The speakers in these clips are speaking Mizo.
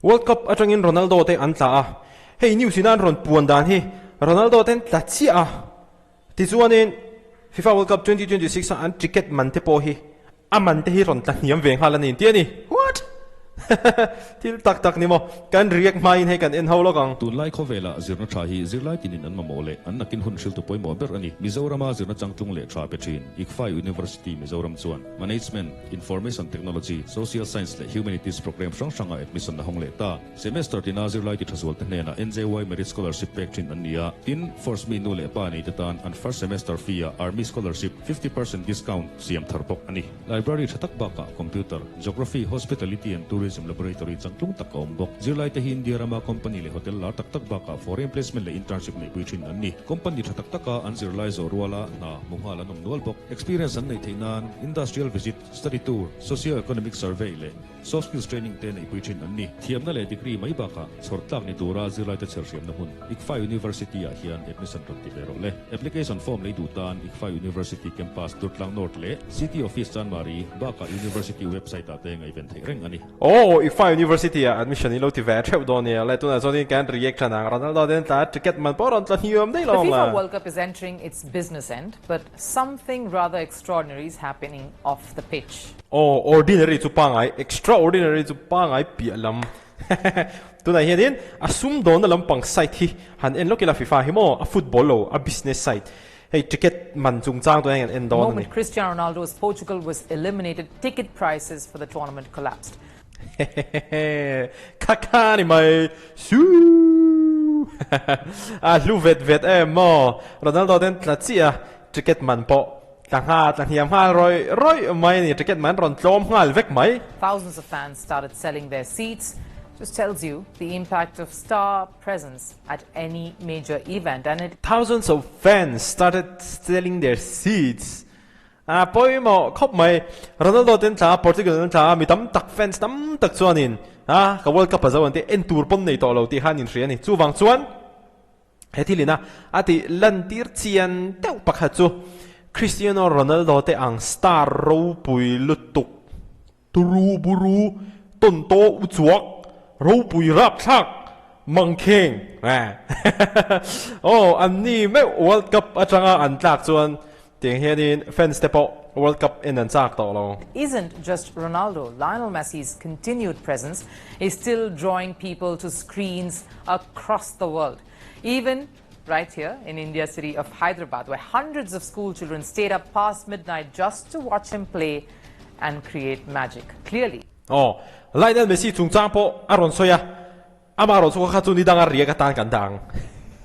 World Cup atangin Ronaldo te an tla a, hei news in an rawn puan dan hi Ronaldo ten tla chiah a, tichuanin FIFA World Cup 2026 a an ticket man te pawh hi a man te hi rawn tla hniam ve nghal a ni tih a ni. What? Thil tak tak ni maw? Kan react hmain hei kan en ho lawk ang. Tunlai khawvelah zirna tha hi zirlai tinin an mamawh leh an nakin hun hriltu pawimawh ber a ni. Mizorama zirna changtlung leh tha pe thin ICFAI University Mizoram chuan Management, Information Technology, Social Science leh Humanities programme hrang hranga admission a hawng leh ta. Semester tina zirlai ti tha zualte hnenah NJY Merit Scholarship pek thin an ni a, tin, Force mi nu leh pa neite tan an first semester fee-ah Army Scholarship 50% discount siam thar bawk a ni. Library tha tak bakah Computer, Geography, Hospitality and Tourism Laboratory changtlung tak a awm bawk. Zirlaite hi India rama company leh hotel lar tak tak bakah foreign placement leh internship neihpui thin an ni. Company tha tak taka an zirlai zawh ruala hna hmu nghal an awm nual bawk. Experience an neih theih nan Industrial Visit, Study Tour, Socio-Economic Survey leh Soft Skills Training te neihpui thin an ni. Thiamna leh degree mai bakah chhawr tlak ni tura zirlaite chherhriamna hmun ICFAI University ah hian admission rawn ti ve rawh le. Application form lei duh tan ICFAI University Campus Durtlang North leh City Office Chanmari bakah University website ah te ngaihven theih reng a ni. Aw, ICFAI University ah admission i lo ti ve theuh dawn nia le. Tunah chuanin kan react tan ang. Ronaldo ten tla ticket man pawh rawn tla hniam daih The lo ang FIFA la. World Cup is entering its business end, but something rather extraordinary is happening off the pitch. Aw, ordinary chu pangai, extraordinary chu pangai piah lam. Tunah hianin a sumdawnna lampang site hi han en lawk ila FIFA hi maw, a football lo, a business site. Hei ticket man chungchang tunah hian kan en The dawn a ni. moment Cristiano Ronaldo's Portugal was eliminated, ticket prices for the tournament collapsed. Hehehe, kha kha ni mai, Suuuu. A hlu vet vet em maw, Ronaldo ten tla chiah a, ticket man pawh tla nghal tla hniam nghal rawih rawih mai a ni, ticket man rawn tlawm nghal vek mai. Thousands of fans started selling their seats, just tells you the impact of star presence at any major event and it. Thousands of fans started selling their seats A pawimawh khawp mai. Ronaldo te an tla a, Portugal an tla a, mi tam tak fans tam tak chuanin a ka World Cup a zo an ti, en tur pawn nei tawh lo tih kha an inhria a ni. Chuvang chuan he thil ina a tih lantir chian deuh pakhat chu Cristiano Ronaldo te ang star ropui lutuk, turu buru, tawntaw uchuak, ropui rapthlak, mangkheng aw an ni meuh World Cup atanga an tlak chuan tiang hianin fans te pawh World Cup en an chak tawh lo. Isn't just Ronaldo, Lionel Messi's continued presence is still drawing people to screens across the world. Even right here in India city of Hyderabad, where hundreds of school children stayed up past midnight just to watch him play and create magic. Clearly. Aw, Lionel Messi chungchang pawh a rawn sawi a, amah rawn chhuak kha chu ni danga riak atan kan dah ang.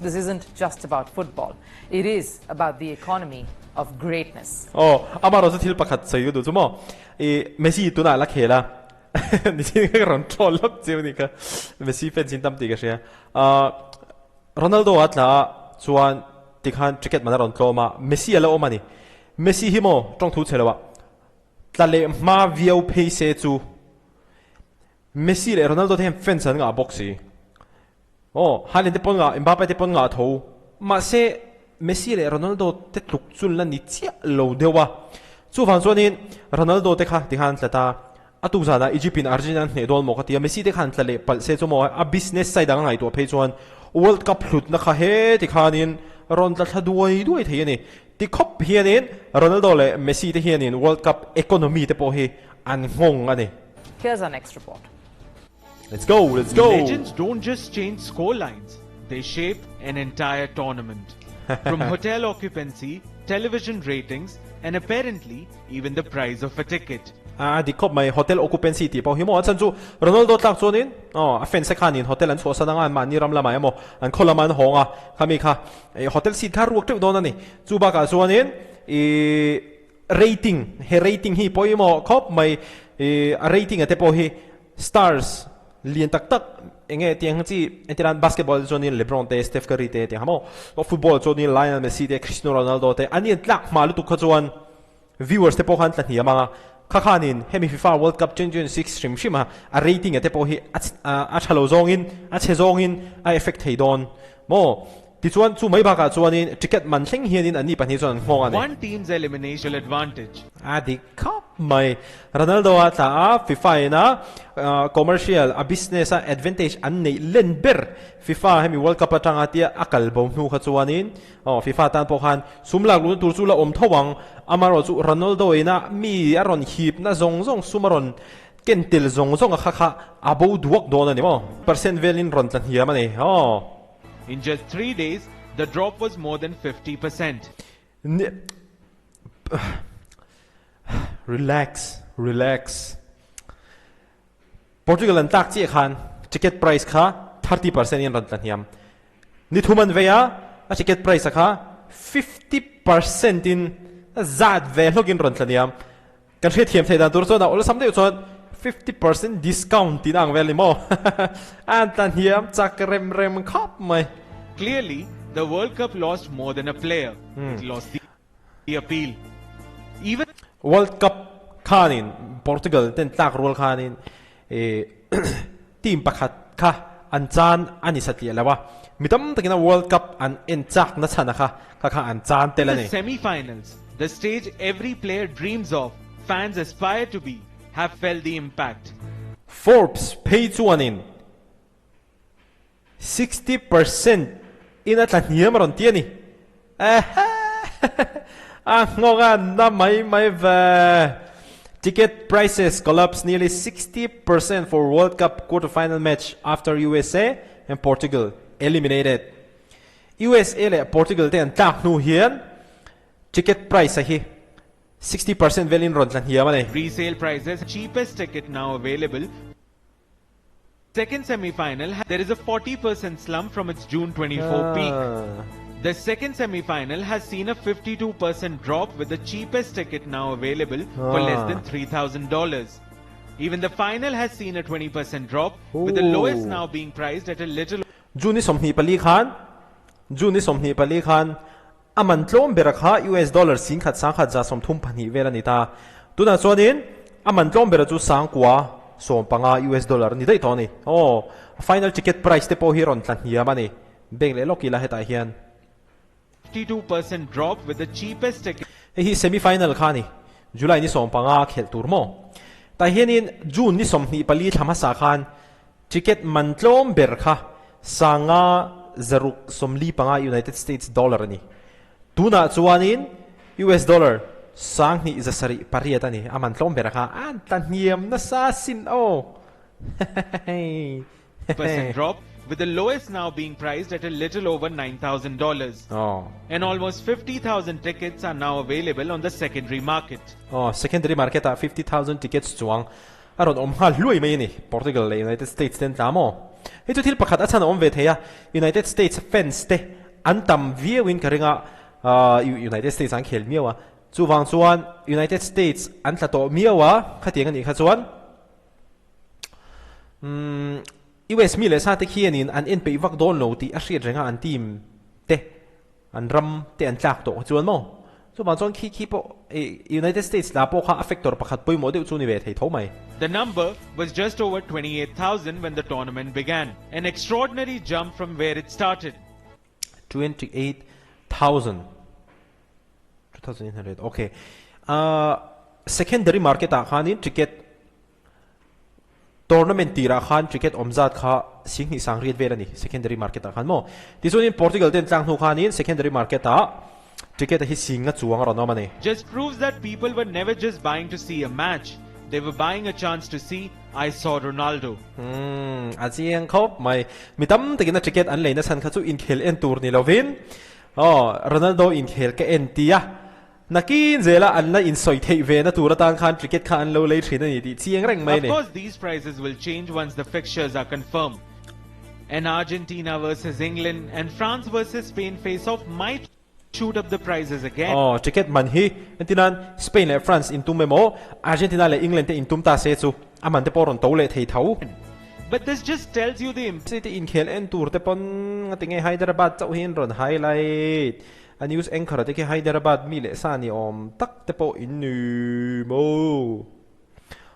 This isn't just about football, it is about the economy of greatness. Aw, amah rawn chu thil pakhat sawi ka duh chu maw, i Messi tunah la khel a, nichin kha ka rawn troll lawk chiu ni kha, Messi fans in tam tih ka hria. Ahh Ronaldo a tla a chuan tikhan ticket man a rawn tlawm a, Messi a la awm a ni. Messi hi maw tawngthu chhe lo ah tla leh hma viau phei se chu Messi leh Ronaldo te hian fans an ngah bawk si. Aw, Haaland te pawn ngah, Mbappe te pawn ngah tho. Mahse Messi leh Ronaldo te tluk chu la ni chiah lo deuh a. Chuvang chuanin Ronaldo te kha tikhan an tla ta. A tuk zanah Egypt in Argentina an hneh dawn maw ka ti a, Messi te khan tla leh palh se chu maw a business side ang a ngaihtuah phei chuan World Cup hlutna kha heti khanin rawn tla thla duai duai thei a ni. Ti khawp hianin Ronaldo leh Messi te hianin World Cup economy te pawh hi an nghawng a ni. Here's our next report. Let's go, let's go! Legends don't just change score lines, they shape an entire tournament. From hotel occupancy, television ratings and apparently even the price of a ticket. A dik khawp mai, hotel occupancy tih pawh hi maw a chhan chu Ronaldo tlak chuanin aw a fans te khanin hotel an chhuahsan anga an mahni ram lamah emaw an khaw lamah an hawng a, khami kha hotel seat kha ruak teuh dawn a ni. Chu bakah chuanin ih rating, he rating hi pawimawh khawp mai, ih a rating a te pawh hi Stars lian tak tak enge tiang chi entirnan basketball chuanin LeBron te Steph Curry te tiang ha maw football chuanin Lionel Messi te Cristiano Ronaldo te an in tlak hma lutuk kha chuan viewers te pawh khan tla hniam anga kha khanin hemi FIFA World Cup 2026 hrim hrim a a rating a te pawh hi a tha lo zawngin a chhe zawngin a effect thei dawn maw. Tichuan, chu mai bakah chuanin ticket man thleng hianin anni pahnih chuan an nghawng a ni. One team's elimination advantage. A dik khawp mai. Ronaldo a tla a, FIFA ina commercial, a business a advantage an neih len ber FIFA hemi World Cup atanga tia a kal bo hnu kha chuanin aw FIFA tan pawh khan sum lak luhna tur chu la awm tho ang. Amaherawh chu Ronaldo ina mi a rawn hipna zawng zawng sum a rawn ken tel zawng zawng a kha kha a bo duak dawn a ni maw? Percent velin rawn tla hniam a ni aw. In just 3 days, the drop was more than 50%. Relax, relax. Portugal an tlak chiah khan ticket price kha 30% in rawn tla hniam. Ni thum an vei a, a ticket price a kha 50% in zat ve hlawk in rawn tla hniam. Kan hriatthiam theih dan tur chuan a awlsam deuh chuan 50% discount tihna ang vel ni maw? An tla hniam chak rem rem khawp mai. Clearly, the World Cup lost more than a player, it lost the appeal. Even. World Cup khanin Portugal ten tlak rual khanin team pakhat kha an chan a ni satliah lo a, mi tam takin a World Cup an en chak na chhan a kha kha kha an chan tel a ni. The semi-finals, the stage every player dreams of, fans aspire to be, have felt the impact. Forbes phei chuanin 60% in a tla hniam a rawn ti a ni. A nghawng a na mai mai ve. Ticket prices collapse nearly 60% for World Cup quarter-final match after USA and Portugal eliminated. USA leh Portugal te an tlak hnu hian ticket price a hi 60% velin rawn tla hniam a ni. Resale prices cheapest ticket now available Second semi-final, there is a 40% slump from its June 24 peak. The second semi-final has seen a 52% drop with the cheapest ticket now available for less than $3,000. Even the final has seen a 20% drop, with the lowest now being priced at a little June ni 24 khan June ni 24 khan a man tlawm ber kha US dollar 10 132 vel ani ta. Tunah chuanin a man tlawm ber chu sangkua 15 US dollar ni daih tawh ani. Aw, final ticket price te pawh hi rawn tla hniam ani. Bank leh lawk ila hetah hian. 52% drop with the cheapest ticket. Hei hi semi final kha ani. July ni 15 khelh tur maw? Tah hianin June ni 24 thla hmasa khan Ticket man tlawm ber kha sanga zaruk 45 United States dollar a ni. Tunah chuanin US dollar 2708 a ni. A man tlawm ber kha an tla hniam nasa sin aw. Percent drop with the lowest now being priced at a little over $9,000. And almost 50,000 tickets are now available on the secondary market. Aw, secondary market ah 50,000 tickets chuang A rawn awm nghal hluai mai a ni. Portugal leh United States te an tla maw? Hei chu thil pakhat a chhan a awm ve thei a, United States fans te an tam viauin ka ring a, United States an khel miau a, chuvang chuan United States an tla tawh miau a, khatiang a nih kha chuan umm US mi leh sa te khianin an en peih vak dawn lo tih a hriat reng a an team te. An ram te an tlak tawh chuan maw? Chuvang chuan khi khi pawh United States la pawh kha a factor pakhat pawimawh deuh chu ni ve thei tho mai. The number was just over 28,000 when the tournament began, an extraordinary jump from where it started. 28,000 2,800 ok Secondary market ah khanin ticket Tournament tirah khan ticket awm zat kha 10,000 sang riat vel a ni secondary market ah khan maw. Tichuanin Portugal ten tlang hnu khanin secondary market ah ticket a hi sing a chuang a rawn awm a ni. Just proves that people were never just buying to see a match, they were buying a chance to see I saw Ronaldo. Umm a chiang khawp mai. Mi tam takin a ticket an leina chhan kha chu inkhel en tur ni lovin aw Ronaldo inkhel ka en tia Nakin zela an la insawi theih ve na tur atan khan ticket kha an lo lei thin a ni tih chiang reng mai a Of ni. course these prices will change once the fixtures are confirmed. And Argentina versus England and France versus Spain face-off might shoot up the prices again. Aw, ticket man hi entinan Spain leh France intum emaw Argentina leh England te intum ta se chu a man te pawh rawn to leh thei tho. But this just tells you the. City inkhel en tur te pawn ngatinge Hyderabad chauh hi an rawn highlight. A news anchor a te khi Hyderabad mi leh sa ni awm tak te pawh in ni maw?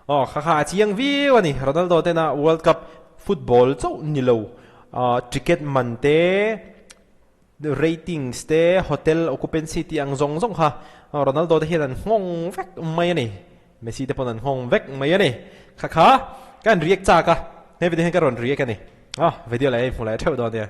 Aw kha kha a chiang viau a ni. Ronaldo tena World Cup football chauh ni lo ticket man te Ratings te, hotel occupancy tih ang zawng zawng kha Ronaldo te hian an nghawng vek mai a ni. Messi te pawn an nghawng vek mai a ni. Kha kha ka han react chak a, he video hian ka rawn react a ni. Aw, video leh hei hmu leh theuh dawn nia.